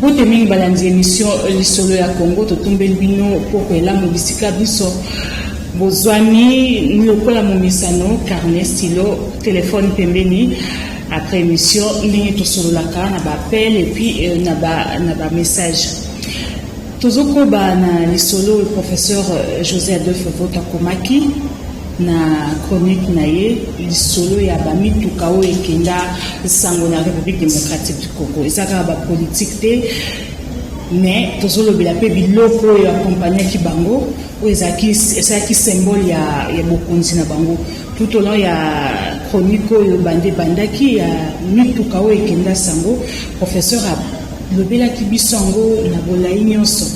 Mbote mingi balandi emission Lisolo ya Congo, totombeli bino poko elamu bisika biso bozwami lokola momesano, carnet, stylo, telefone pembeni. Après émission ndenge tosololaka na ba appel et puis na ba message. Tozokoba na lisolo oyo professeur José Adolphe Voto akomaki na chronique na ye, lisolo ya bamituka oyo ekenda sango na République démocratique du Congo. Eza kaka bapolitique te, mais tozolobela mpe biloko oyo akompagnaki bango, oyo ezalaki symbole ya bokonzi na bango tout au long ya chronique oyo bande ebandaki ya mituka oyo ekenda sango. Professeur alobelaki biso yango na bolai nyonso,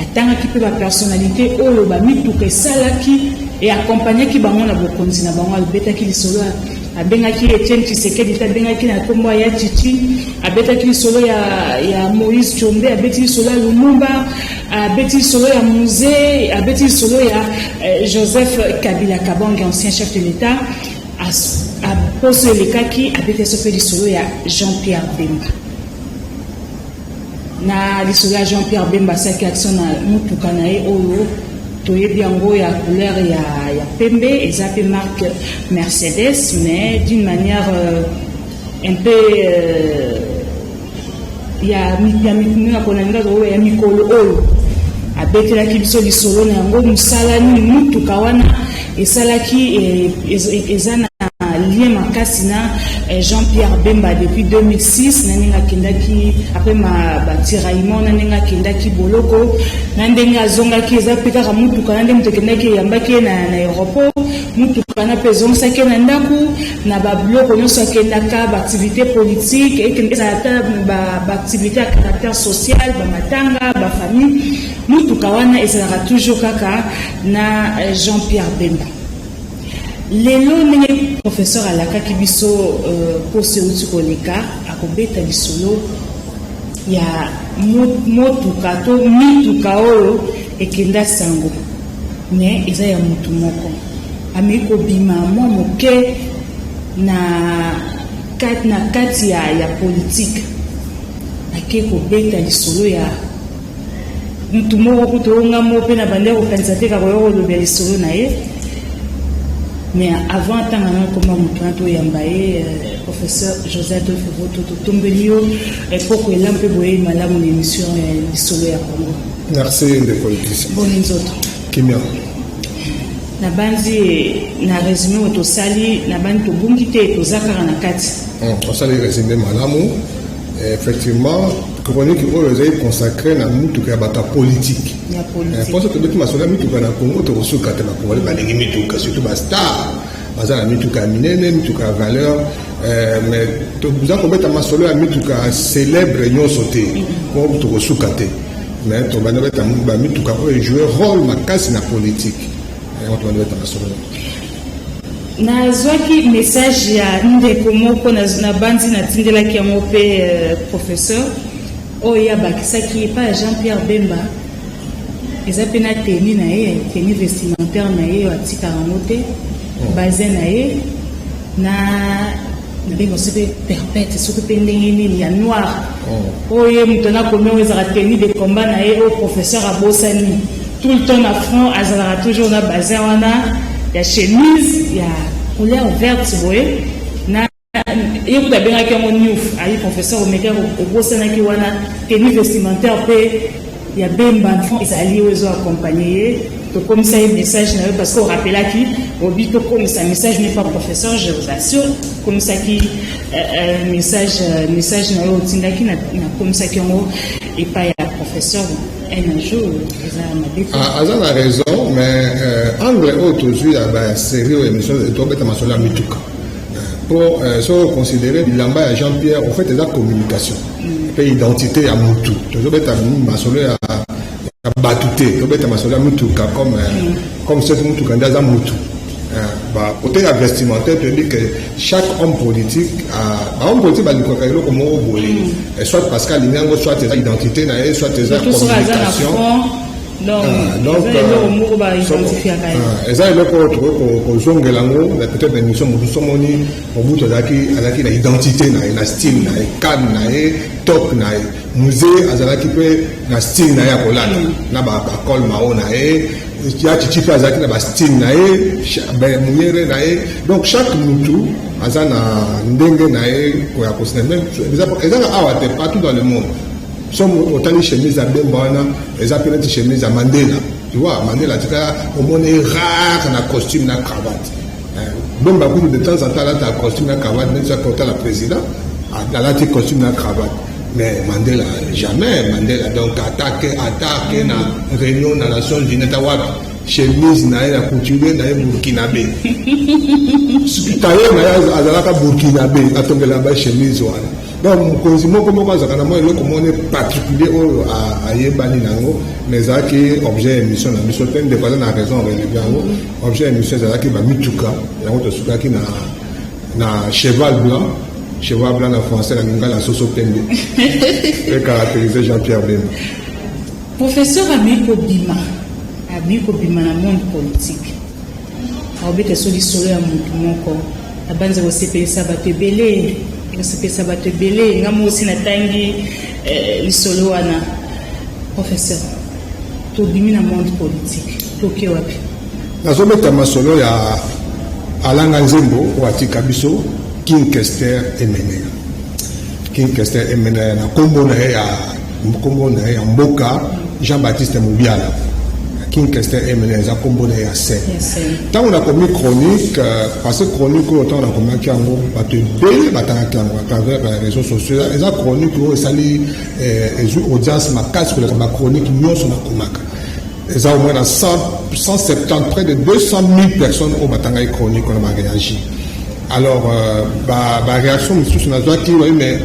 atangaki mpe bapersonnalité oyo bamituka esalaki eakompagnaki bango na bokonzi na bango. Alobetaki lisolo, abengaki Etienne Tshisekedi te, abengaki na nkombo ya Chichi, abetaki lisolo ya Moïse Tshombe, abeti lisolo ya Lumumba, abeti lisolo ya Mzee, abeti lisolo ya Joseph Kabila Kabange, ancien chef de l'État. Poso elekaki abeti so mpe lisolo ya Jean-Pierre Bemba. Na lisolo ya Jean-Pierre Bemba, asalaki action na motuka na ye oyo toyebi yango ya couleur ya pembe, eza mpe marque Mercedes, mais d'une manière un peu ya konalinga oyo ya mikolo oyo. Abetelaki biso lisolo na yango, mosala nini mutuka wana esalaki, eza na lien makasi na Jean-Pierre Bemba depuis 2006, na ndenge akendaki après ma batiraillement, na ndenge akendaki boloko, na ndenge azongaki. Eza mpe kaka mutuka na nde moto ekendaki eyambaki ye na aéroport, mutuka na mpe ezongisaki ye na ndako. Na babiloko nyonso akendaka, baactivité politique, ezala ata baactivité ya caractère social, bamatanga, bafamille, mutuka wana ezalaka toujours kaka na Jean-Pierre Bemba. Lelo, ndenge professeur alakaki biso poso euti koleka, akobeta lisolo ya motuka to mituka oyo ekenda sango, mais eza ya motu moko. Ameki kobima mwa moke na kati ya politike, ake kobeta lisolo ya mutu moko kutu oyo nga moko mpe na bandi kokanisa te kaka oyo kolobela lisolo na ye. Mais avant ntanga na okoma motu wana, toyamba ye. Professeur José Adolphe Voto, totombeli yo poko elamu mpe boyei malamu na émission ya Lisolo ya Congo. Merci, ndeko Letisi. Boni nzoto? Kimia. Nabandi na résumé oyo tosali, nabandi tobungi te, toza kaka na kati. Osali résumé malamu. Effectivement, chronique oyo ezali consacré na mituka ya bato ya politike. Ya politique. Mposo tobeti masolo ya mituka na Congo, tokosuka te. Bakongole balingi mituka, surtout bastar baza na mituka ya minene, mituka ya valeur, mais toza kobeta masolo ya mituka célèbre nyonso te po tokosuka te. Mais tobanda beta bamituka oyo ejoue rôle makasi na politique, yango tobanda beta masolo. Nazwaki message ya ndeko moko na bandi, natindelaki yango mpe professeur. Oyo abakisaki epai ya Jean Pierre Bemba eza mpe na tenue na ye, tenue vestimentaire na ye oyo atikaka yango te, bazin na ye na nabenga soki mpe perpète, soki mpe ndenge nini, ya noir, oyo ye moto nakomi, oyo ezalaka tenue de combat na ye, oyo professeur abosani tout le temps na front. Azalaka toujours na bazin wana ya chemise ya couleur verte boye na ye kuta abengaki yango newf. Ayi professeur omeki obosanaki wana tenue vestimentaire mpe ya Bemba ezali oyo ezo accompagne ye. Tokomisa ye message na yo parce que orappelaki obi tokomisa message ne pas. Professeur, je vous assure, komisaki message na yo otindaki, nakomisaki yango epai ya professeur. Un jour eza mabe te. Aza na raison, mais angle oyo tozwi ya basérie oyo, émission tobeta masolo ya mituka po soki oconsidere bilamba ya Jean Pierre, en fait eza communication mpe identité ya mutu. Tozobeta masolo ya bato te, tobeta masolo ya mituka comme soki mutuka nde aza mutu. Côté ya vestimentaire, toyebi que chaque homme politique, bahomme politique balukaka eloko moko boye, soit parce que alingi yango, soit eza identité na ye, soit eza communication. Donc eza eloko oyo tokoki kozongela yango peut-être na émission mosusu. Omoni, Mobutu azalaki na identité na ye, na style na ye, canne na ye, toque na ye. Mzee azalaki mpe na style na ye ya kolata na bacol mao na ye. Ya Chichi mpe azalaki na bastyle na ye, Muyere na ye. Donc chaque mutu aza na ndenge na ye koya kosina. Ezaka awa te, partout dans le monde. So otali chemise ya Bemba wana, eza mpe neti chemise ya Mandela. Tu vois, Mandela atika, omoni rare na costume na cravate. Bemba kutu, de temps en temps alata costume na cravate, neti akotala président, alati costume na cravate. Mais Mandela, jamais. Mandela, donc attaque, attaque na réunion na Nations unies, ata wapi, chemise na ye ya couturier na ye burkinabé, tailleur na ye azalaka burkinabé, atongela ba chemise wana. Donc mokonzi moko moko azalaka na mwa eloko moko particulier oyo ayebani nango. Mais ezalaki objet ya émission na biso te. Ndeko aza na raison relever yango. Objet ya émission ezalaki bamituka. Yango tosukaki na cheval blanc. Cheval blanc na français, na lingala soso pembe, ecaractérise Jean-Pierre Bemba. Professeur, abi kobima na monde politique, aobeta so lisolo ya motu moko abanza kosepelisa bato ebele, kosepelisa bato ebele. Nga mosi natangi lisolo wana. Professeur, tobimi na monde politique, toke wapi? Nazobeta masolo ya alanga nzembo oyo atika biso, King Kester Emeneya. King Kester Emeneya, na nkombo na ye ya mboka Jean Baptiste Mobiala. King Kester Emeneya eza nkombo na ye ya scène. Ntango nakomi chronique, parce que chronique oyo, ntango nakomaki yango, bato ebele batangaki yango à travers réseaux sociaux. Eza chronique oyo esali, ezwi audience makasi koleka bachronique nyonso nakomaka. Eza au moins na 170, près de 200 000 personnes oyo batangaki chronique wana, baréagir. Alors baréaction mosusu nazwaki oyi: "Mais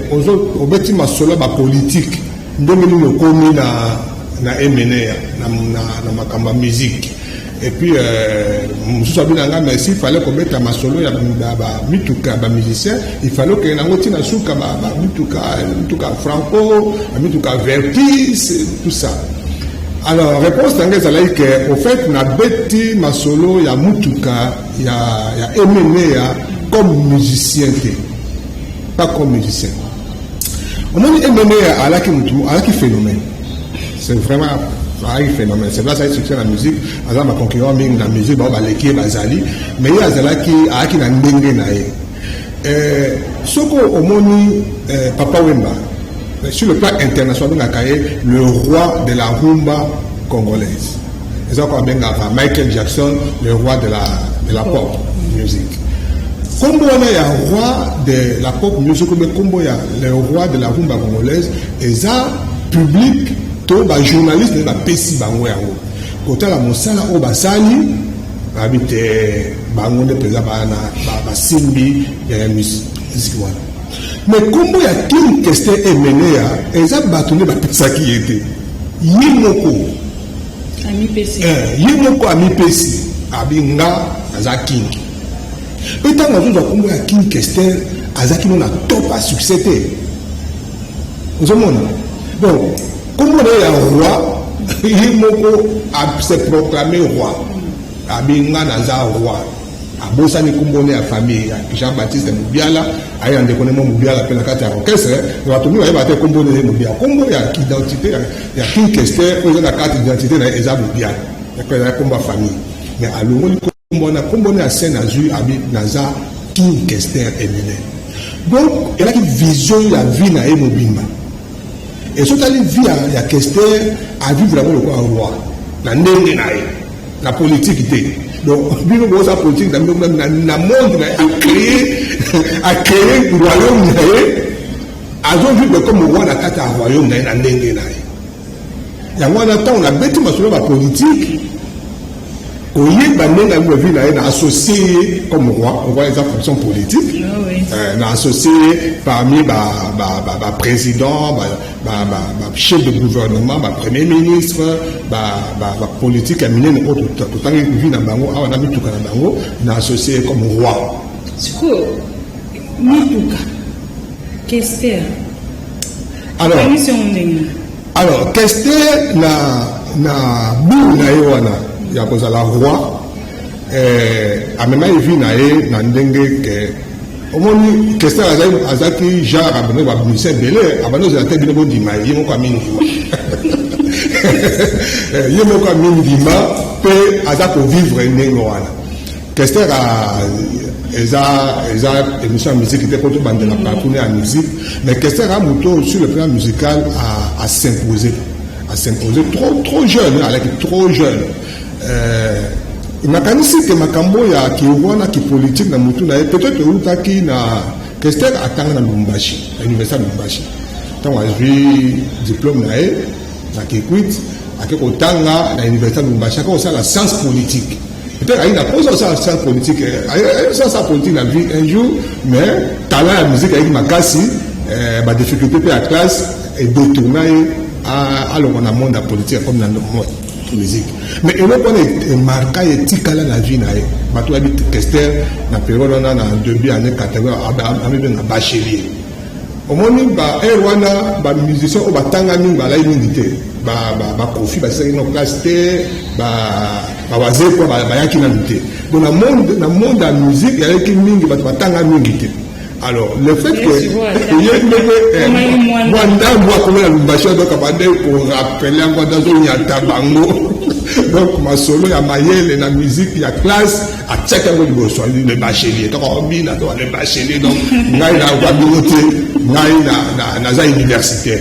obeti masolo ya bapolitique, ndenge nini okomi na Emeneya, na makambo ya musique?" Et puis mosusu abi na ngai: "Mais s'il fallait kobeta masolo ya bamituka ya bamusicien, il fallait okende nango ntina suka, bamituka, mituka Franco, bamituka Verckys, tout ça." Alors réponse na ngai ezalaki ke au fait, nabeti masolo ya mutuka ya Emeneya comme musicien te, pas comme musicien. Omoni, Emeneya alaki mutu, alaki phénomène. C'est vraiment, azalaki phénomène. C'est vrai, azalaki succès na musique, aza baconcurrent mingi na musique, bao baleki ye bazali, mais ye azalaki, ayaki na ndenge na ye. Soki omoni Papa Wemba, sur le plan international, abengaka ye le roi de la rumba congolaise. Eza ko abengaka Michael Jackson le roi de la pop music. Nkombo wana ya roi de la pop music obe nkombo ya le roi de la rumba congolaise, eza public to bajournaliste nde bapesi bango yango. Kotala mosala oyo basali, bayebi te, bango nde mpenza bana basimbi ya musique wana. Mais nkombo ya King Kester Emeneya, eza bato nde bapesaki ye te, ye moko. Amipesi. Ye moko amipesi, abi: "Nga naza king." Mpe ntango azozwa nkombo ya King Kester, azalaki no na top ya succès te. Ozomona, donc nkombo na ye ya roi, ye moko se proclame roi, abi: "Nga naza roi." Abosani nkombo ne ya famille ya Jean Baptiste Mobiala. Aye na ndeko ne mo Mobiala mpe na kati ya orchestre. Bato mingi bayeba te nkombo ne Mobiala. Nkombo ya identité ya King Kester oyo eza na kati identité na ye eza Mobiala, ezala nkombo ya famille. Mais alongoli nkombo wana, nkombo ne ya scène azwi, abi: "Naza King Kester Emeneya." Donc elaki vision ya vie na ye mobimba. Esotali vie ya Kester, avivre yango lokola roi na ndenge na ye, na politike te. Donc bino boza politique na bino, na monde na ye, acréé royaume na ye, azovivre comme roi na kati ya royaume na ye, na ndenge na ye. Yango wana, ntango nabeti masolo ya bapolitike, koyeba ndenge avi vie na ye, na associé ye comme roi. Roi eza fonction politique. Ah oui. Na associé ye parmi baprésident, bachef de gouvernement, bapremier ministre, bapolitique ya minene oyo totangi vie na bango awa na mituka na bango, na associé ye comme roi. Sikoyo mituka Kester, alors kangisi yango ndenge? Alors Kester, na buru na ye wana ya kozala roi, amemaki vie na ye na ndenge ke Omoni, Kester azalaki genre abandaki bamusicien ebele, abandi ozala te, bino bondima, ye moko amindima, ye moko amindima mpe aza kovivre ndenge wana. Kester eza émission ya musique te mpo tobandela parcours ya musique, mais Kester a moto sur le plan musical a s'imposer, a s'imposer trop trop jeune, alaki trop jeune. Nakanisi ke makambo ya kiwana kipolitique na motu na ye peut-être eutaki na Kester atanga na Lubumbashi, na université ya Lubumbashi. Ntango azwi diplôme na ye na Kikwit, ake kotanga na université ya Lubumbashi, ake kosala science politique. Peut-être ayi na posa kosala science politique, ayi politique na vie un jour, mais talent ya musique ayiki makasi, badifficulté mpe ya classe edétourna ye, alongwa na monde ya politique comme na monde musique. Mais eloko wana emarka, etikala na vie na ye. Bato bayebi Kester na période wana, na début année 80, amibenga bachelier. Omoni, ba ère wana, bamusicien oyo batanga mingi balai mingi te. Bakofi basisaki no classe te, bawazekwa bayaki nanu te. Donc na monde ya musique yayaki mingi bato batanga mingi te. Alors le fait que ye ndenge mwa ndambo akoma na Lubumbashi, donc abande korappeler yango, azonyata bango. Donc masolo ya mayele na musique ya classe, atiaki yango liboso. Le bachelier, toko obina to le bachelier. Donc ngai nayoka bino te, ngai naza universitaire.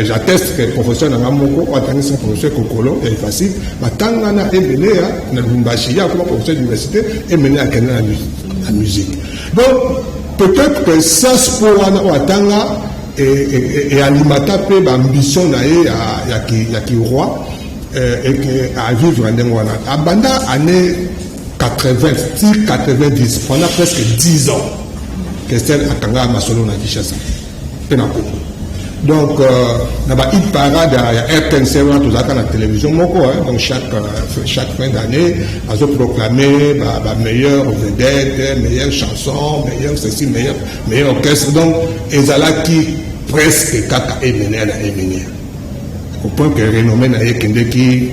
J'atteste que professeur na nga moko oyo atangisi, professeur Kokolo ya Ifasic, batanga na ebele ya na Lubumbashi. Ye akoma professeur d'université, emene akende na musique. Donc peut-être que science po wana oyo atanga ealimata mpe baambition na ye ya kiroi eke avivre ndenge wana. Abanda année 80 ti 90, pendant presque 10 ans, Kester akanga masolo na Kinshasa mpe na Congo. Donc na ba-hit parade ya RTNC wana, tozalaka na télévision moko, hein, donc chaque fin d'année azoproclame bameilleure vedette, meilleure chanson, meilleure ceci, meilleur orchestre. Donc ezalaki presque kaka Emeneya na Emeneya, au point que renommé na ye ekendeki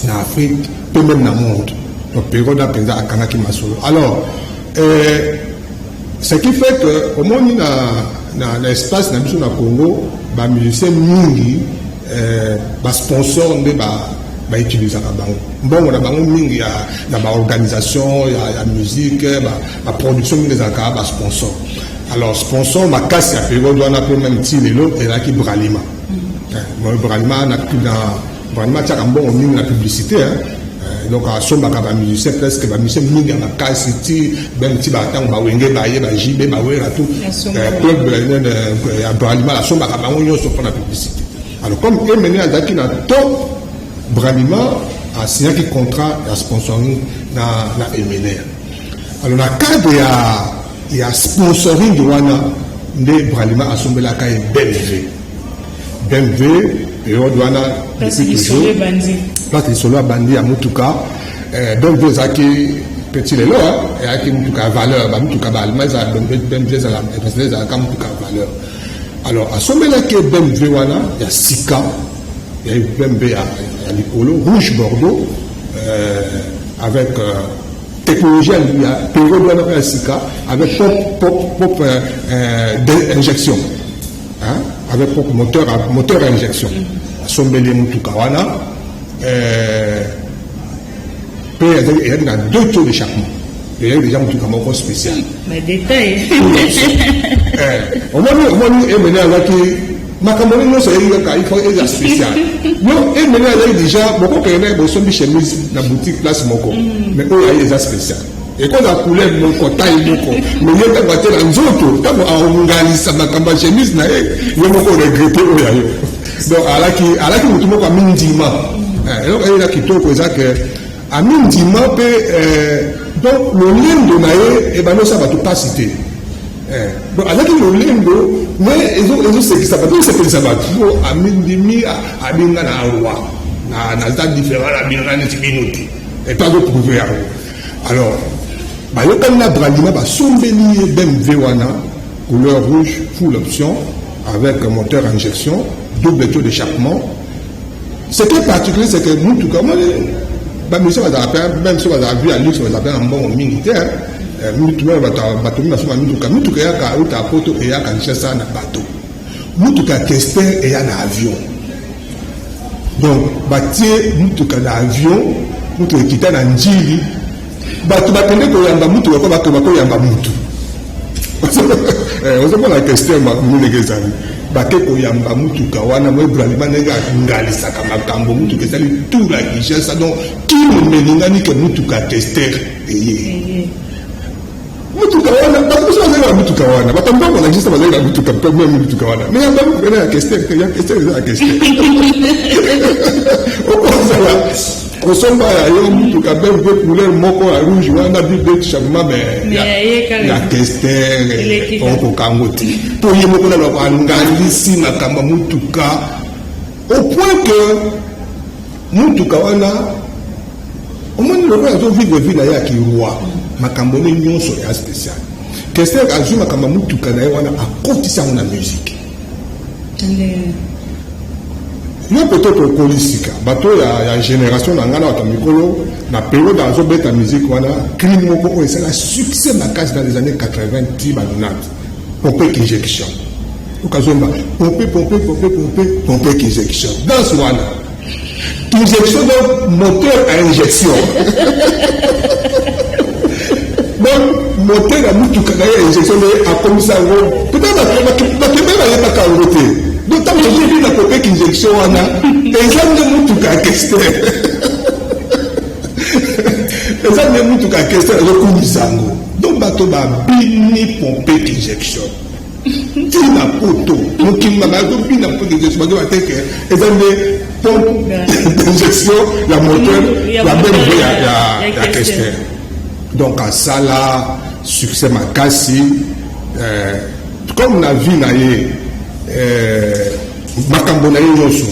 na Afrique mpe même na monde. Donc période mpenza akangaki masolo. Alors ce qui fait que omoni na espace na biso na Congo, bamusicien mingi, basponsor nde bautilisaka bango, mbongo na bango mingi ya baorganisation ya musique, baproduction mingi ezalaka basponsor. Alors sponsor makasi ya période wana mpe même ti lelo ezalaki Bralima. Bralima, na Bralima atiaka mbongo mingi na publicité, hein. Donc asombaka bamusicien, presque bamusicien mingi ya makasi, ti même ti batango bawenge baye, bajibe, bawera, tout club ya Bralima asombaka bango nyonso mpona publicité. Alors comme Emene azalaki na top, Bralima asignaki contrat ya sponsoring na Emeneya. Alors na cadre ya sponsoring wana nde Bralima asombelaka ye BMW. BMW période wana, depuis toujours place lisolo abandi ya mutuka, BMW ezalaki petit lelo, eyaki mutuka ya valeur. Bamutuka baallemand ezala BMW, ezalaka mutuka ya valeur. Alors asombelaki BMW wana ya sika, ya BMW ya likolo, rouge bordeaux, avec technologie ya période wana oyo ya sika, avec pop d'injection, hein, avec pop moteur à injection. Asombeli mutuka wana mpe ezalaki na deux taux d'échappement, ezalaki déjà mutuka moko spécial. Badetail. Omoni, Emene azalaki makambo nini nyonso ayeki kaka, il faut eza spécial. Yo Emene azalaki déjà, bokokende bosombi chemise na boutique place moko, mais oyo aye eza spécial, ekozala couleur moko, taille moko, mais ye ntango ate na nzoto, ntango aongalisa makambo ya chemise na ye, ye moko regrete oyo ya yo. Donc alaki motu moko amindima. Eloko ayela kitoko eza ke amindima mpe. Donc lolendo na ye ebandi osala bato mpasi te. Donc azalaki lolendo, mais ezosekisa bato, ezosepelisa bato po amindimi, abenga na roi, naza différent na bino, na neti bino te, epe azoprouve yango. Alors bayokani na Bralima, basombeli ye BMW wana couleur rouge, full option, avec moteur injection, double taux d'échappement. Ce qui est particulier, c'est que mutuka, bamusicien bazala mpe, même so bazala vu ya luxe, bazala mpe na mbongo mingi te. Mituka bato bato mingi basomba mituka, mituka eyaka uta poto, eyaka Kinshasa na bato. Mutuka ya Kester eya na avion. Donc batie mutuka na avion, mutuka ekita na Njili, bato bakende koyamba mutuka ko bato bakoyamba mutu. Ozomona Kester ndenge ezali, bake koyamba mutuka wana mo ebralima ndenge angalisaka makambo. Mutuka ezali tour ya Kinshasa, donc kino melingani ke mutuka ya Kester eye. Mutuka wana, bato mosusu bazali na mutuka wana, bato mbongo na Kinshasa bazali na mutuka mpe mutuka wana, mais yamba mutuka ya Kester te. Ya Kester eza ya Kester. Okozala kosomba ya yo mutuka BMW couleur moko ya rouge wana, bibe changement, mais ya Kester okokango te, mpo ye moko naloko angalisi makambo ya mutuka au point que mutuka wana, omoni lokola azovivre vie na ye ya kiroi, makambo ne nyonso ya spécial. Kester azwi makambo ya mutuka na ye wana, akotisi yango na musique. Yo peut-être okoli sika, bato ya génération na ngai na bato ya mikolo, na période azobeta musique wana, cri moko oyo esala succès makasi dans les années 80 ti ba 90, "Pompe injection". Okazomba "pompe, pompe, pompe, pompe, pompe injection", danse wana, injection, donc moteur à injection, donc moteur ya mutuka na ye injection nde akomisa yango. Peut-être bato ebele bayebaka yango te. Donc ntango tozobi na pompe injection wana, eza nde mutuka ya Kester, eza nde mutuka ya Kester azokumisa yango. Donc bato babini "pompe injection" ntina poto mokili na bazobina pompe injection, bazoba te ke eza nde pompe d'injection ya moteur ya BMW ya Kester. Donc asala succès makasi. Comme na vie na ye, makambo na ye nyonso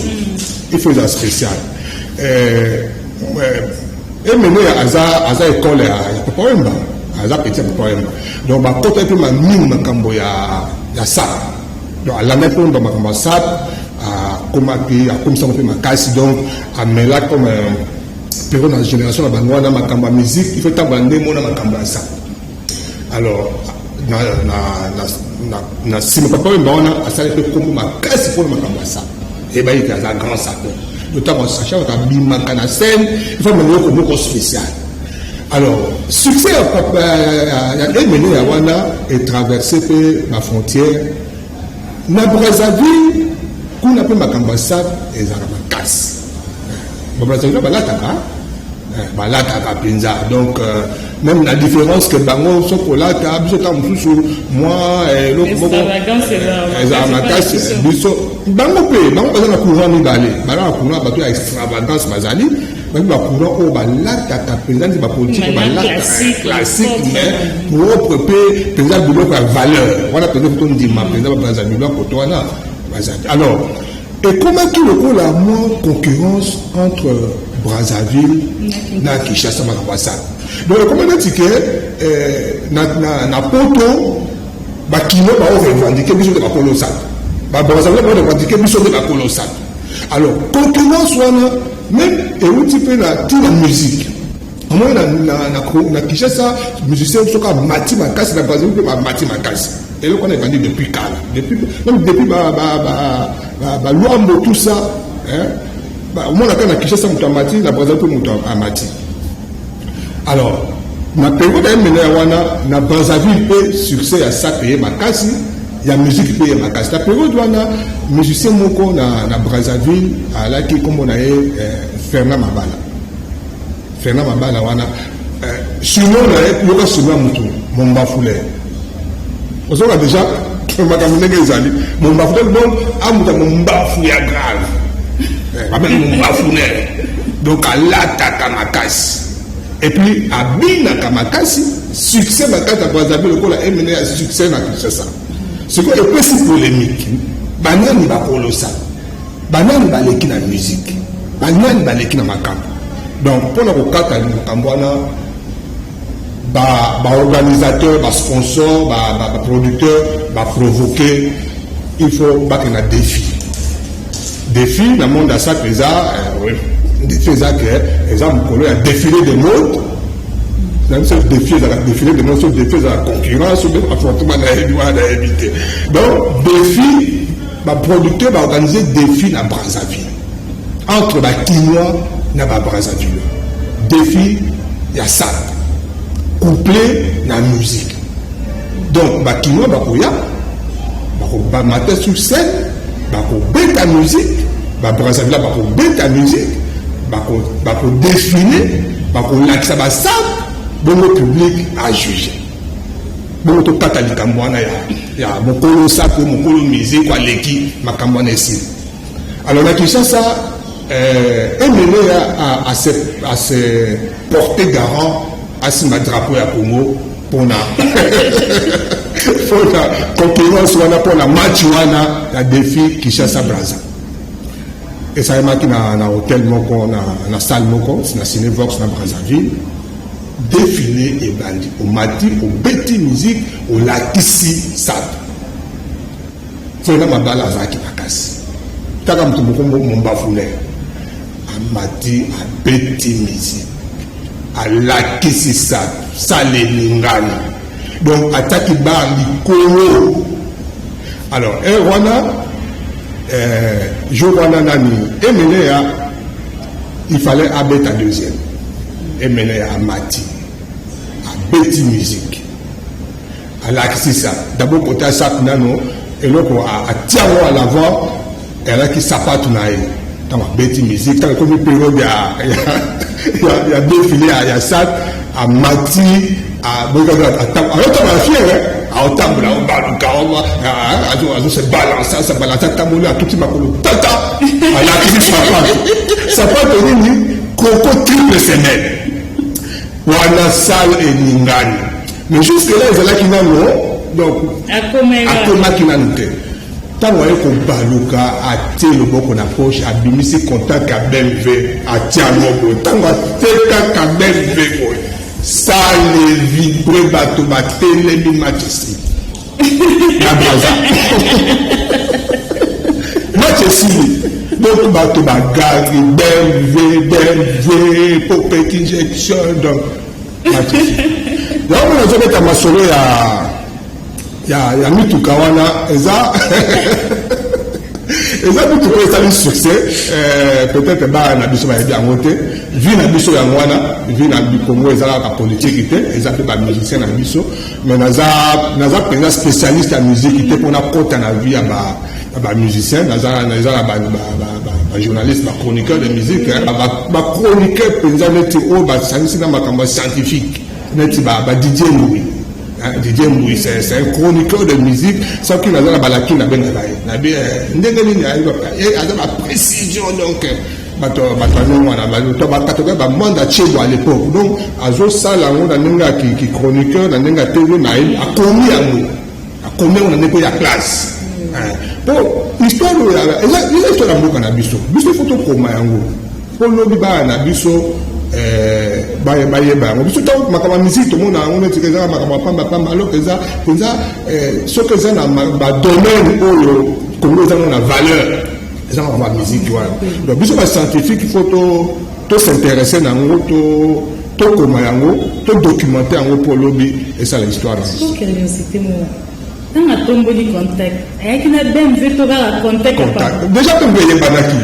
il faut eza spécial. Emene aza école ya Papa Wemba, aza petit ya Papa Wemba, donc bakota mpe mingi makambo ya sape. Donc alandaki mpe makambo ya sape, akomaki, akomisango mpe makasi. Donc amela comme période na génération na bango wana, makambo ya musique il faut tambola nde mona makambo ya sape. Alors na nsima Papa Wemba wana asali mpe kombo makasi mpona makambo ya sape. Eyebaki ke aza grand sapeur. Donc ntango chaque abimaka na scène, il faut amema eloko moko spécial. Alors succès ya Emene ya wana etraverse mpe bafrontière na Brazzaville. Kuna mpe makambo ya sape ezalaka makasi. Babrazzaville balataka mpenza. Donc même la différence que bango soki kolata, biso ntango mosusu mwa eloko moko ezala makasi, biso bango mpe, bango baza na courant mibale. Baza na courant bato ya extravagance, bazali babi bacourant oyo balataka mpenza neti bapolitike, balataka classique mais propre mpe mpenza biloko ya valeur wana mpenza. Faut tondima mpenza babrazaville koto wana bazali. Alors ekomaki lokola mwa concurrence entre Brazzaville na Kinshasa, makambo asala. Donc ekoma neti ke na poto bakino baorevendiquer biso nde bakolo sape, babrazzaville baorevendiquer biso nde bakolo sape. Alors concurrence wana même euti mpe na ntina musique. Omoni na Kinshasa, musicien soki amati makasi, na Brazzaville mpe bamati makasi. Eloko wana ebandi depuis kala, depuis même depuis Baluambo, tout ça. Omonaka na Kinshasa moto amati, na Brazzaville mpe moto amati. Alors na période ya Emene ya wana, na Brazzaville mpe succès ya sape ye makasi, ya musique mpe ye makasi. Na période wana, musicien moko na Brazzaville alaki, nkombo na ye Fernand Mabala. Fernand Mabala wana, surnom na ye, yoka surnom ya motu, Mombafuleur. Ozoka déjà makambo ndenge ezali, Mombafuleur. Donc amuta mombafu ya grave, babengi Mombafuleur. Donc alataka makasi et puis abinaka makasi. Succès makasi na Brazzaville lokola Emene ya succès na Kinshasa. Sikoyo epesi polémique: banani bakolosa, banani baleki na musique, banani baleki na makambo? Donc mpona kokata makambo wana, baorganisateur, basponsor, baproducteur baprovoquer, il faut bakende na défi. Défi na monde ya sape eza défi, eza ke eza mokolo ya défilé de mode. Na biso défi ezalaka défilé de mode, so défi ezalaka concurrence ou affrontement, nayebi wana, nayebi te. Donc défi, baproducteur baorganiser défi na Brazzaville entre Bakinois na Babrazzaville, défi ya sape couplé na musique. Donc Bakinois bakoya, bakobamata sur scène, bakobeta musique, Babrazzaville bakobeta musique, bakodéfiler, bakolakisa basape, bongo public ajuger. Bongo tokata likambo wana ya mokolo sape, mokolo musique aleki, makambo wana esili. Alors na Kinshasa, Emeneya a se porté garant, asimba drapeau ya Congo mpona concurrence wana, mpona match wana ya défi Kinshasa Braza. Esalemaki na hotel moko, na salle moko na Cinevox na Brazzaville. Défilé ebandi, omati, obeti musique, olakisi sape. Frena mabala azalaki makasi kaka moto moko mombafule, amati, abeti musique, alakisi sape, salle eningani. Donc atiaki bar likolo. Alors heure wana, jour wana, nani, Emeneya, il fallait abeta deuxième. Emeneya amati, abeti musique, alakisi sa d'abord kota sape nano. Eloko atia yango à l'avant ezalaki sapatu na ye. Ntango abeti musique, ntango ekomi période ya défilé ya sape, amati, azotambola fier, aotambola, obaluka, azose balance, asa balance, atamboli, atuti makolo, tata alakisi sapato. Sapato nini? Croco triple semelle wana. Salle eningani, mais jusque là ezalaki nano, donc akomaki nano te. Ntango aye kobaluka, atie loboko na poche, abimisi contact ya BMW, atie yango boye. Ntango atie kaka BMW boye, salle vibre, bato batelemi. Match esili na Braza, match esili. Donc bato bagangi BMW, BMW, popet injection. Donc match esili. Yango nazobeta masolo ya mituka wana. Eza mituka esali succès, peut-être bana na biso bayebi yango te. Vie na biso yango wana, vie na Congo eza kaka politike te, eza mpe bamusicien na biso. Mais naza mpenza spécialiste ya musique te mpona kota na vie ya bamusicien. Naza na bajournaliste, bachroniqueur de musique, bachroniqueur mpenza neti oyo basangisi na makambo ya scientifique, neti baDidier Mbui. Didier Mbui, c'est un chroniqueur de musique. Soki naza na balaki, nabengaka ye, nabi ndenge nini aza baprécision. Donc bato ya ndenge wana, to bacatégorie bamwanda Tiebo à l'époque. Donc azosala yango na ndenge ya chroniqueur, na ndenge ya TV, na ye akomi yango na ndenge ya classe. Po histoire oyo eza histoire ya mboka na biso. Biso ifo tokoma yango mpo lobi bana na biso bayeba yango. Biso ntango makambo ya musique, tomona yango neti eza makambo ya pambapamba, alors eza mpenza, soki eza na badomaine oyo Congo eza ngo na valeur, eza makambo ya musique wana. Donc biso bascientifique, il faut tos'intéresser na yango, tokoma yango, todocumenter yango mpo lobi esala histoire na biso. Curiosité mo, ntango atomboli contact, ayaki na BMW to kaka contact? Contact déjà mpe mpe eyebanaki.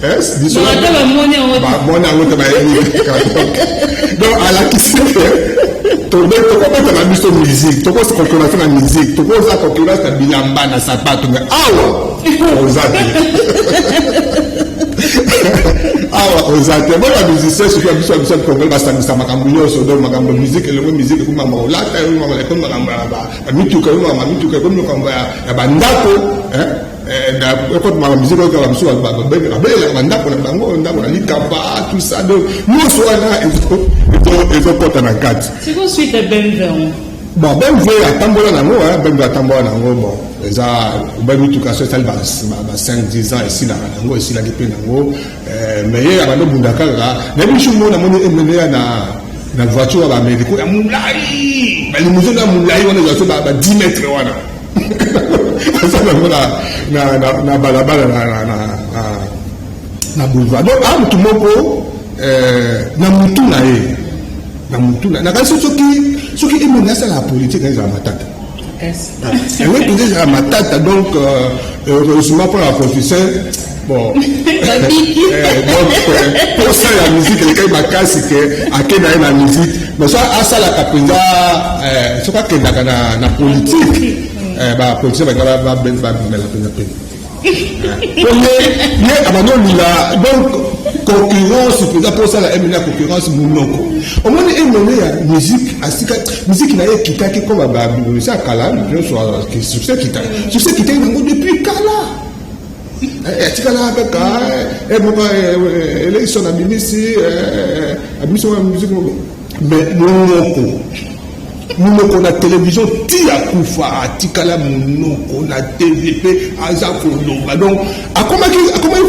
Ata bamoni yango. Bamoni yango te, bayebi. Donc alakisi ke tokobeta na biso musique, tokoconcurrence na musique, tokoza concurrence na bilamba, na sapato, mais awa oza te, awa oza te. Bo bamusicien, surtout ya biso ya Congolais, basangisa makambo nyonso. Donc makambo ya musique elongo musique ekomi makambo kolata, ekomi makambo ya mituka, ekomi makambo ya mituka, ekomi makambo ya bandako, ekoti makambo musique oyo biso babelelaka bandako na bango, ndako na likamba, tout ça. Donc nyonso wana ezokɔta na kati. Sikoyo suite ya BMW? Bon, BMW atambola nango, BMW atambola nango. Bon, eza oba mituka so esali ba 5 10 ans, esilaka nango, esilaki mpe nango. Mais ye abandi obunda kaka. Nayebi biso mo namoni Emeneya na voiture ya baaméricain ya molai, balimousine ya molai wana, eza so ba 10 mètre wana, aza nango na balabala, na boulevard. Donc a mutu moko na mutu na ye. Na mutu nakanisi soki Emeneya asalaka politique, ezala matata. Yango mpenza ezala matata. Donc heureusement mpona bapoliticien, bon, donc posa ya musique elekaki makasi ke akenda ye na musique. Mais so asalaka mpenza, soki akendaka na politique, bapoliticien balinga bamela mpenza pene po ye abandi olinga. Donc concurrence mpenza, mpo osala Emeneya concurrence, monoko omoni Emeneya ya musique asika musique na ye ekitaki comme bamusicien ya kala nyonso. Succès ekitaki, succès ekitaki nango depuis kala, atikala kaka moko. Eleison abimisi moko musique, mais monoko na télévision ti akufa, atikala monoko na TV mpe aza koloba. Donc akomaki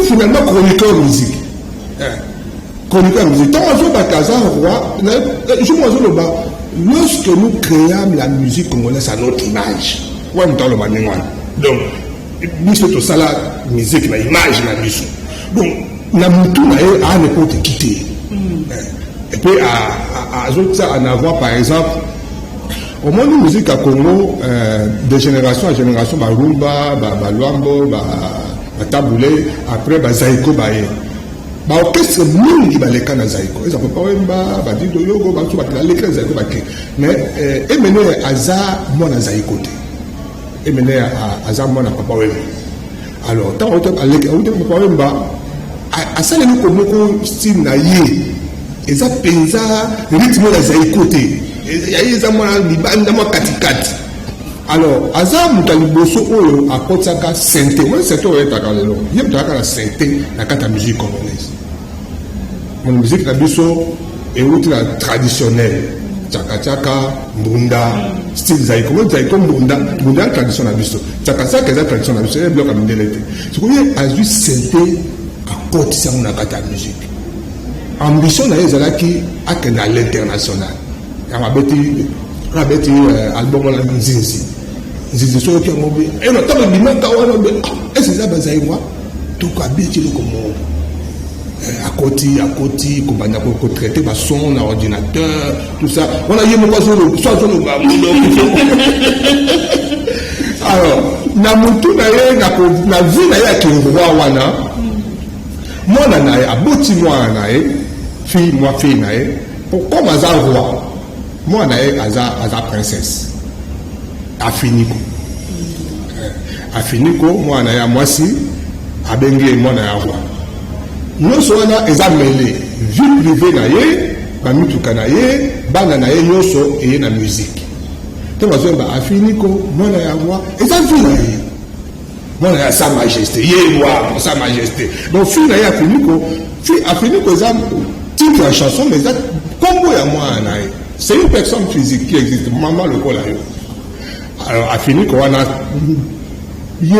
finalement chroniqueur musique, chroniqueur musique. Ntango azobaka aza roi, jour azoloba: "Lorsque nous créâmes la musique congolaise à notre image." Wana moto aloba ndenge wana. Donc biso tosala musique na image na biso. Donc na mutu na ye aa n'importe qui te. Et puis azotia en avant, par exemple, omoni musique ya Congo, de génération en génération, barumba, balwambo, batabu ley, après bazaiko baye, baorchestre mingi baleka na Zaiko, eza Papa Wemba, badido yogo, bato baleka na Zaiko bake. Mais Emeneya aza mwana Zaiko te. Emeneya aza mwana Papa Wemba. Alors ntango auti Papa Wemba, asala eloko moko, style na ye eza mpenza rythme ya Zaiko te, yaye eza mwana libanda, mwa katikati. Alors aza moto ya liboso oyo akotiaka synthé. Moni synthé oyo oyetaka lelo, ye moto ayaka na synthé na kati ya musique congolaise. Moni musique na biso euti na traditionnel, tiakatiaka, mbunda, style Zaiko. Moni Zaiko, mbunda, mbunda ya tradition na biso, tiakatiaka eza tradition na biso, eza biloko ya mindele te. Sikoyo ye azwi synthé, akotisi yango na kati ya musique. Ambition na ye ezalaki akende à l'international. Yango abeti album wana Nzinzi. Nzinzi, soki yango be eno, ntango ebimaka wana be, ese eza bazaïrois toko abeti eloko moko. Akoti kobanda kotraiter bason na ordinateur, tout ça wana, ye moko so azoloba monoko. Alors na motu na ye, na vie na ye ya kiroi wana, mwana na ye aboti, mwana na ye fille, mwa fille na ye, comme aza roi, mwana na ye aza princesse Afiniko. Afiniko, mwana na ye ya mwasi, abengi ye mwana ya roi. Nyonso wana eza mêlé vie privée na ye, bamituka na ye, bana na ye, nyonso eye na musique. Ntango azoyemba Afiniko mwana ya roi, eza vie na ye, mwana ya Sa Majesté, ye roi, Sa Majesté. Donc fille na ye Afiniko, fille Afiniko eza titre ya chanson, mais eza nkombo ya mwana na ye. C'est une personne physique qui existe, mama lokola yo. Alors Afiniko wana, ye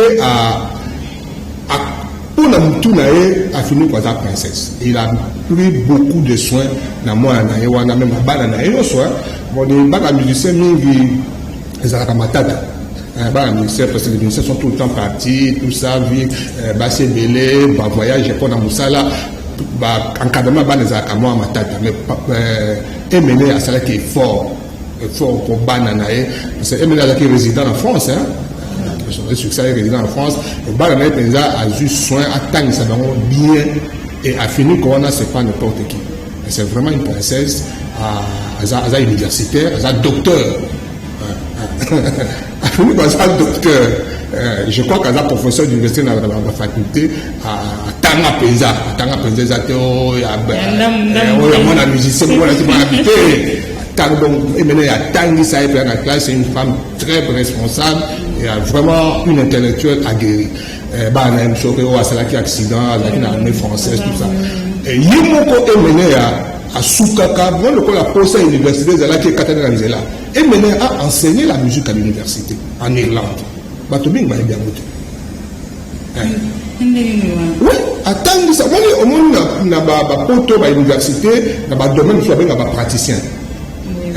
mpona mutu na ye, Afiniko aza princesse. Il a pris beaucoup de soins na mwana na ye wana, même bana na ye nyonso. Bon, bana musicien mingi ezalaka matata, bana musicien, parce que les musiciens sont tout le temps partis, tout ça, vie basi ebele, bavoyage mpona mosala, encadrement bana ezalaka mwa matata. Mais Emeneya asalaki effort mpo bana na ye, parce que Emeneya azalaki résident na France, hein? Succès, résident en France. Bana na ye mpenza azwi soin atangisa bango bien. Et Afiniko wana, c'est pas n'importe qui, c'est vraiment une princesse. Aza universitaire, aza docteur. Afiniko aza docteur, je crois qu'aza professeur d'université na faculté. Atanga mpenza, atanga mpenza, eza te oyo ya mwana musicien, mwana ti mwana te. Donc Emeneya atangisa ye mpenza na classe. C'est une femme très responsable et vraiment une intellectuelle aguerrie. Bana na ye mosusu oyo asalaki accident, azalaki na armée française, tout ça. Ye moko Emeneya asukaka bon lokola posa université ezalaki ekatani na nzela. Emeneya a enseigné la musique à l'université en Irlande. Bato mingi bayebi yango te. Oui, atangisa. Omoni na bapoto, bauniversité, na badomaine mosusu babenga bapraticien,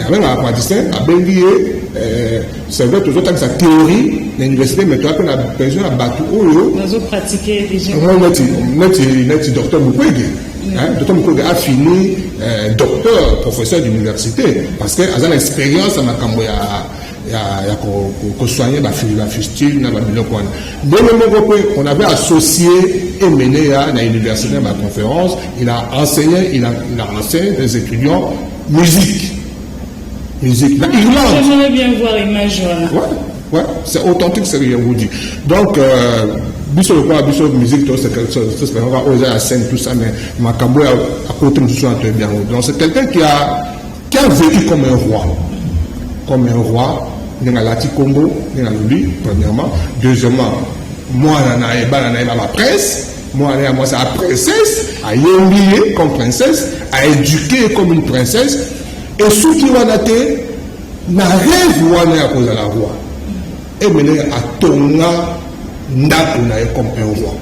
abengaka bapraticien. Abengi ye: c'est vrai, tozotangisa théorie na université, mais toza mpe na besoin ya bato oyo neti docteur Mukwege. Hein? Docteur Mukwege a fini docteur, professeur d'université, parce que aza na expérience ya makambo ya kosoigner bafistule na babiloko wana. Ndenge moko mpe, on avait associé Emeneya na université, na baconférence. Il a enseigné, il a enseigné des étudiants musique na Irlande. J'aimerais bien voir image wana. Ouais, c'est authentique, ce que je vous dis. Donc biso lokola biso musique tosepelaka oyo eza ya scène, tout ça, mais makambo ya akoti mosusu wana toyebi yango. Donc c'est quelqu'un qui a vécu comme un roi, comme un roi, ndenge alati kombo, ndenge alobi premièrement. Deuxièmement, mwana na ye, bana na ye baprince, mwana ya mwasi a princesse, ayembi ye comme princesse, aéduqué ye comme une princesse. Esuki wana te, na rêve wana ya kozala roi, Emene atonga ndako na ye comme un roi,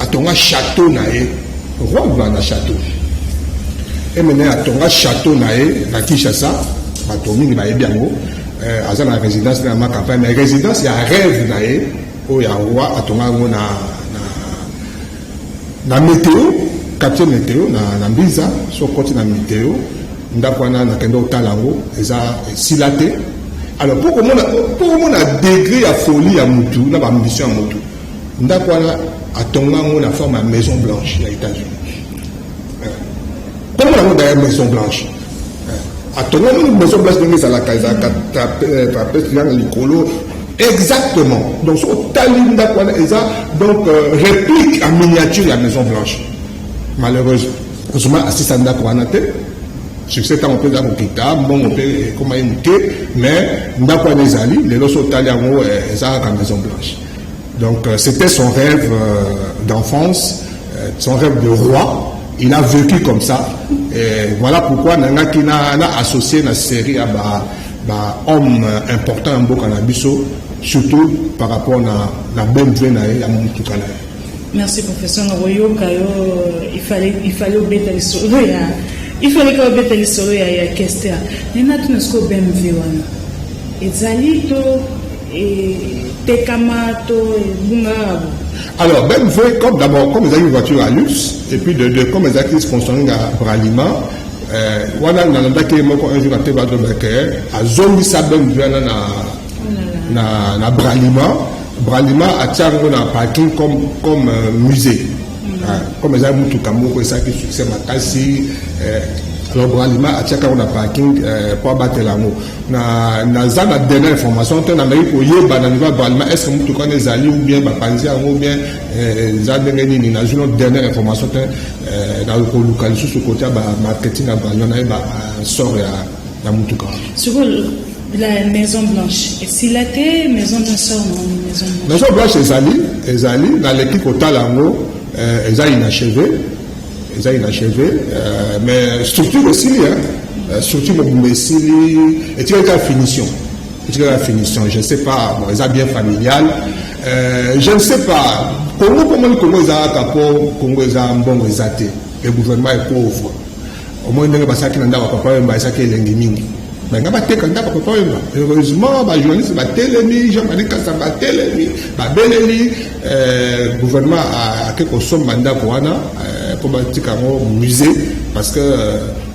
atonga château na ye. Roi va na château. Emene atonga château na ye na Kinshasa. Bato mingi bayebi yango. Aza na résidence na ma campagne, mais résidence ya rêve na ye oyo ya roi, atonga yango na Météo, quartier Météo, na Mbinza. So okoti na Météo, ndako wana, nakende kotala yango, eza esila te. Alors mpo komona degré ya folie ya mutu na baambition ya mutu, ndako wana atonga yango na forme ya Maison Blanche ya États-Unis. Komona yango d'ailleurs, Maison Blanche, atonga yango Maison Blanche ndenge ezalaka trapèze na likolo, exactement. Donc so otali ndako wana, eza donc réplique en miniature ya Maison Blanche. Malheureusement, asisa ndako wana te. Succès ntango mpe eza kokita, mbongo mpe ekóma ye moke, mais ndako wana ezali lelo. So otali yango, eza kaka Maison Blanche. Donc c'était son rêve d'enfance, son rêve de roi. Il a vécu comme ça et voilà pourquoi nangaki na associé na série ya ba homme important ya mboka na biso, surtout par rapport na BMW na ye, ya motuka na ye. Merci, professeur. Nakoyoka yo, il fallait obeta lisolo ya, il fallait ka obeta lisolo ya Kester. Nena tuna sikoyo, BMW wana ezali to etekama to ebungaka bo? Alors BMW, comme d'abord, comme ezalaki voiture à luxe, et puis de deux, comme ezalaki sponsoring ya Bralima, wana nalandaki ye moko un jour ate bazobeke azongisa BMW wana na Bralima. Bralima atia yango na parking comme musée. Comme ezali mutuka moko esalaki succès makasi, alors Bralima atiaka yango na parking mpo abatela yango. Naza na dernière information te, nameki koyeba na niveau ya Bralima est ce que mutuka wana ezali ou bien bapanzi yango ou bien eza ndenge nini. Nazwi no dernière information te. Nakoluka lisusu kotia bamarketing ya Bralima, nayeba sort ya mutuka wana. Sikoyo la Maison Blanche esila te? Maison Blanche, Maison Blanche. Maison Blanche ezali, naleki kotala yango, eza inachevé, eza inachevé, mais structure esili, hein? Structure mobimba esili, etikali kaka finition, etikali kaka finition. Je ne sais pas, bon, eza bien familial, je ne sais pas. Congo, pomoni Congo eza kaka mpo Congo eza mbongo eza te, le gouvernement est pauvre. Omoni ndenge basalaki na ndako ya Papa Wemba, ezalaki elengi mingi. Banga bateka ndako ya Papa Wemba. Heureusement, bajournaliste batelemi, Jean Marie Kasa batelemi, babeleli gouvernement ake kosomba ndako wana mpo batika yango musée, parce que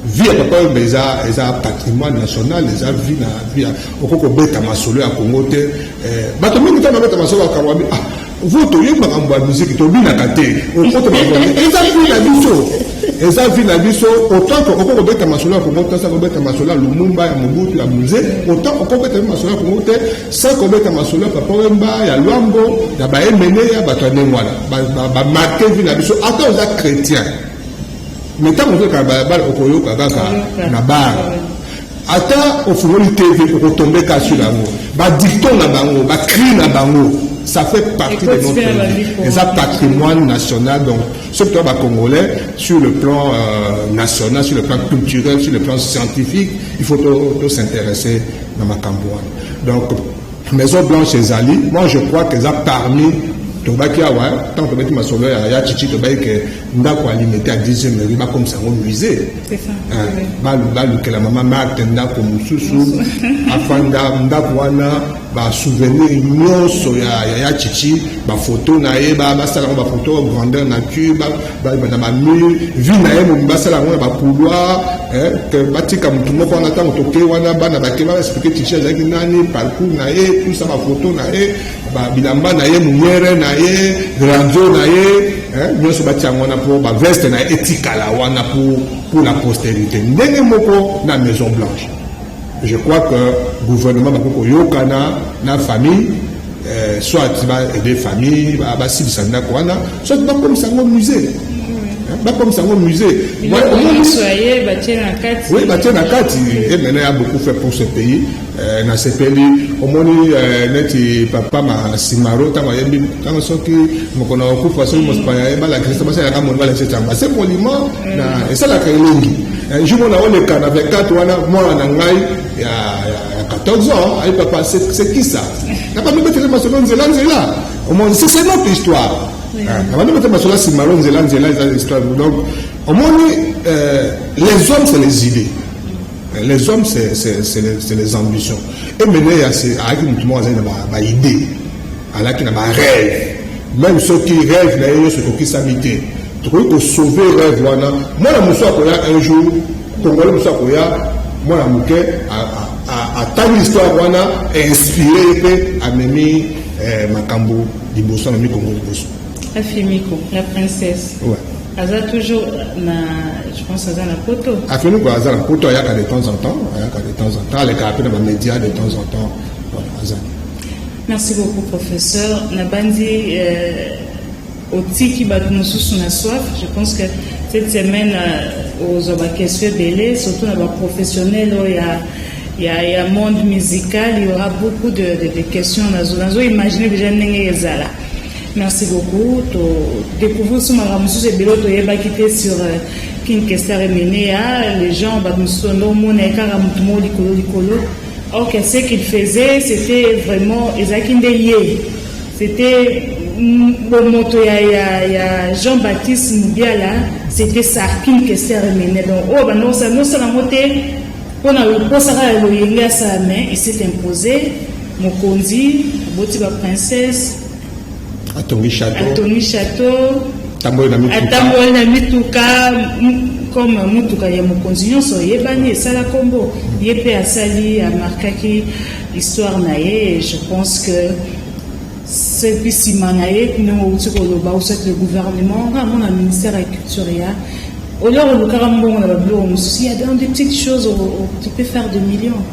vie ya Papa Wemba eza patrimoine national. Eza vie na vie, okoki kobeta masolo ya Congo te. Bato mingi ntango babeta masolo ya Congo, ah, vo toyebi makambo ya musique, tobinaka te, okota eza vie na biso, eza vie na biso. Autant que okoki kobeta masolo ya Congo te sans kobeta masolo ya Lumumba, ya Mobutu, ya Mzee, autant okoki kobeta masolo ya Congo te sans kobeta masolo ya Papa Wemba, ya Lwambo, ya baemene, ya bato ya ndenge wana bamarquer vie na biso. Ata oza chrétien, mais ntango ozoyoka balabala, okoyoka kaka na bar, ata ofungoli TV, okotombe ka sur yango, badicton na bango, bacri na bango, ça fait partie de notre vie, eza patrimoine national. Donc soki toya bacongolais, sur le plan national, sur le plan culturel, sur le plan scientifique, il faut to s'intéresser na makambo wana. Donc Maison Blanche ezali, moi je crois que eza parmi Tobaki awa, ntango tobeti masolo ya Chichi, tobaki ke ndako ya Limete ya 10e rue, bakomisa yango musée. Balukela mama Marthe ndako mosusu afanda. Ndako wana, basouvenir nyonso ya Chichi, bafoto na ye, basala yango bafoto grandeur nature na bamur, vie na ye momi, basala yango na bacouloir, batika motu moko wana. Ntango toke wana, bana bake, baexpliquer Chichi azalaki nani, parcours na ye, tout ça, bafoto na ye, bilamba na ye, muyere na ye, radio na ye nyonso, batia yango wana mpo baveste na ye etikala wana pour la postérité. Ndenge moko na Maison Blanche, je crois que gouvernement bakoki koyokana na famille, soit baaider famille basilisa ndako wana, soit bakomisa yango musée, bakomisa yango musée. Oui, batie na kati. Et maintenant, il a beaucoup fait pour ce pays. Nasepeli, omoni neti papa Masimaro, ntango ayembi, ntango soki mokolo akufa, soki mosipaya ye, balakisa, basalaka moni, balakisa yango assez poliment, na esalaka elongi. Jour mona oleka na 24 wana, mwana na ngai ya 14 ans ayi: "Papa, c'est qui ça?" Na bando betele masolo nzela nzela. Omoni, c'est notre histoire. Na bando betele masolo ya Simaro nzela nzela, eza histoire. Donc omoni, les hommes, c'est les idées, les hommes, c'est les ambitions. Et maintenant, ayaki motu moko azali na baidée, alaki na barêve. Même soki rêve na ye nyonso ekokisami te, tokoki kosauver rêve wana. Mwana mosusu akoya un jour, Congolais mosusu akoya, mwana moke, atangi histoire wana, inspiré ye mpe amemi makambo liboso, amemi Kongo liboso. Afimiko la princesse, ouais. Aza toujours na, je pense aza na Poto. Afimiko aza na Poto, ayaka de temps en temps, ayaka de temps en temps, alekaka mpe na bamédia de temps en temps. Voilà, aza. Merci beaucoup, professeur. Nabandi otiki bato mosusu na soif. Je pense que cette semaine ozwa baquestion ebele, surtout na baprofessionnel oyo ya monde musical. Il y aura beaucoup de questions. Nazo imaginer déjà ndenge ezala. Merci beaucoup. Todécouvrir so makambo mosusu ebele oyo toyebaki te sur King Kester Emeneya. Les gens, bato mosusu ndo omona ye kaka motu moko likolo likolo. Or que ce qu'il faisait, c'était vraiment, ezalaki nde ye, c'était bomoto ya Jean-Baptiste Mubiala, c'était ça, King Kester Emeneya. Donc oyo banda nosala yango te mpona posaka ya loyenge asala, mais il s'est imposé, mokonzi, aboti baprincesse. Atongi château. Atongi château. Atamboli na mituka. Atamboli na mituka comme mutuka ya mokonzi nyonso oyebani, esala nkombo ye mpe asali, amarquaki histoire na ye. Je pense que soki nsima na ye, ndenge outi koloba, ou soit le gouvernement, nga mona ministère ya culture ya olor olukaka mbongo na babiloko mosusu, ya dans des petites choses, tu peux faire de millions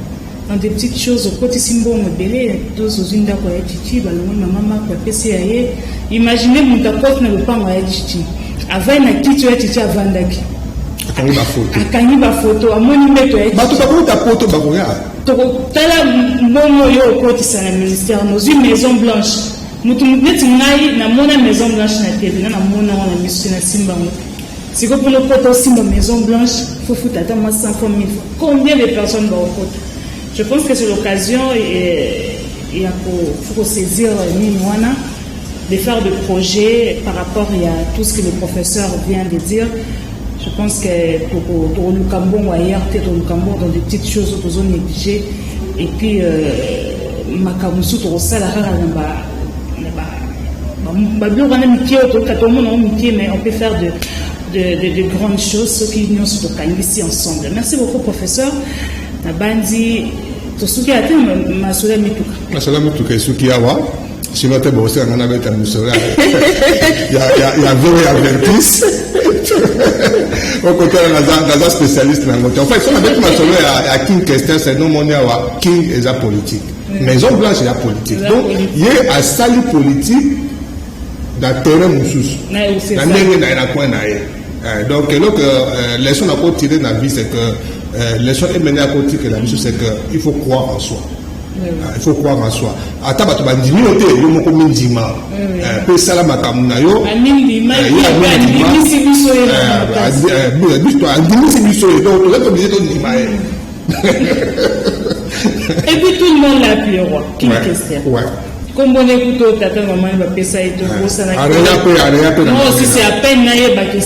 dans des petites choses. Okotisi mbongo ebele, tozo ozwi ndako ya Chichi, balongoli mama Mako, apesi ya ye. Imagine moto akoti na lopango ya Chichi, avandi na kiti oyo ya Chichi avandaki. Akangi bafoto. Akangi bafoto, amoni mbeto ya Bato bakota Poto, bakoya. Tokotala mbongo oyo okotisa na ministère. Nozwi Maison Blanche, motu neti ngai namona Maison Blanche na TV, na namona ngo na miso, na simbango. Sikoyo mpona okota osimba Maison Blanche, faut futa ata mwa 100 fois, 1000 fois. Combien de personnes baokota? Je pense que c'est l'occasion ya faut kosaisir nini wana, de faire des projets par rapport à tout ce que le professeur vient de dire. Je pense que tokoluka mbongo ailleurs te, toluka mbongo dans des petites choses oyo tozo négliger. Et puis makambo mosusu tokosala kaka na babiloko wana mike oyo toluka, tomona ngo mike, mais on peut faire de grandes choses soki nyonso tokangisi ensemble. Merci beaucoup, professeur. Nabandi tosuki ate masolo ya mituka. Masolo ya mituka esuki awa, sinon te bokosenga nga nabeta mosolo ya vero ya Vertis. Okotala, naza spécialiste nango te. En fait, so nabeti masolo ya King Kester, c'est nomoni awa King eza politique, Maison Blanche eza politique. Donc ye asali politique na terrain mosusu, na ndenge na ye, na coin na ye. Donc eloko leçon nakotirer na vie, c'est que leçon emene akotikela biso, c'est que il faut croire en soi. Il faut croire en soi. Ata bato bandimi yo te, yo moko mindima mpe esala makambo na yo. Andimisi Andimisi biso ye, donc toza obligé tondima ye. Et puis tout le monde l'a appelé roi, King Kester. Ouais. Kombo ne kutu oyo tata na mama ne bapesa ye tobosanaki. Areya mpe, areya mpe na Moi aussi, c'est à peine nayebaki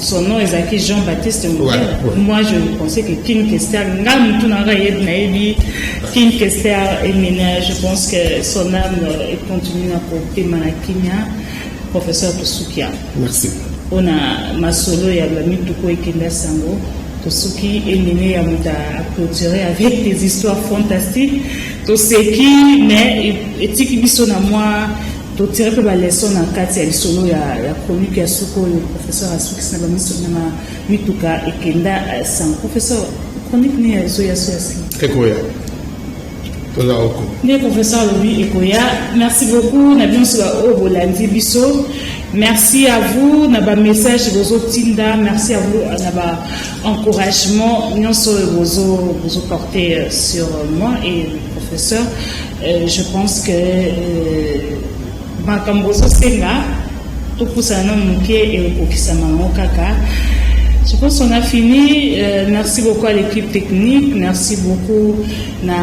son nom ezalaki Jean-Baptiste Mokela. Moi, je pensais que King Kester, nga mutu na nga yebi nayebi King Kester Emeneya. Je pense que son âme continue na kopema na kimia. Professeur Tosukia. Merci. Mpona masolo ya bamituka ekenda sango, tosuki. Emeneya moto aclôturé avec des histoires fantastiques. Toseki, mais etiki biso na mwa totire mpe baleçon na kati ya lisolo ya chronique ya suka oyo professeur asukisi na bamiso na mituka ekenda sango. Professeur, chronique nini ezoya so ya nsima? Ekoya, toza oko. Nde professeur alobi ekoya. Merci beaucoup na bino nyonso oyo bolandi biso. Merci à vous na bamessage bozotinda. Merci à vous na baencouragement nyonso oyo bozoporter sur moi et le professeur. Je pense que makambo bozosenga, topusana nano moke, ekokisama yango kaka. Je pense qu'on a fini. Merci beaucoup à l'équipe technique. Merci beaucoup na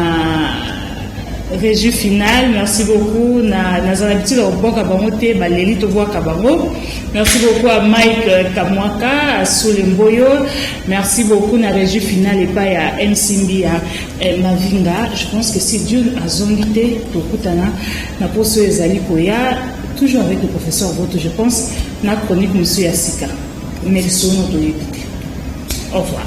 régie finale. Merci beaucoup na nazala habitude ya kobwaka bango te, baleli tobwaka bango. Merci beaucoup à Mike Kamwaka, à Soule Mboyo. Merci beaucoup na régie finale epai ya Msimbi ya Mavinga. Je pense que si Dieu azongi te, tokutana na poso ezali koya, toujours avec le professeur Voto, je pense, na chronique mosusu ya sika, mais lisolo toyebi te. Au revoir.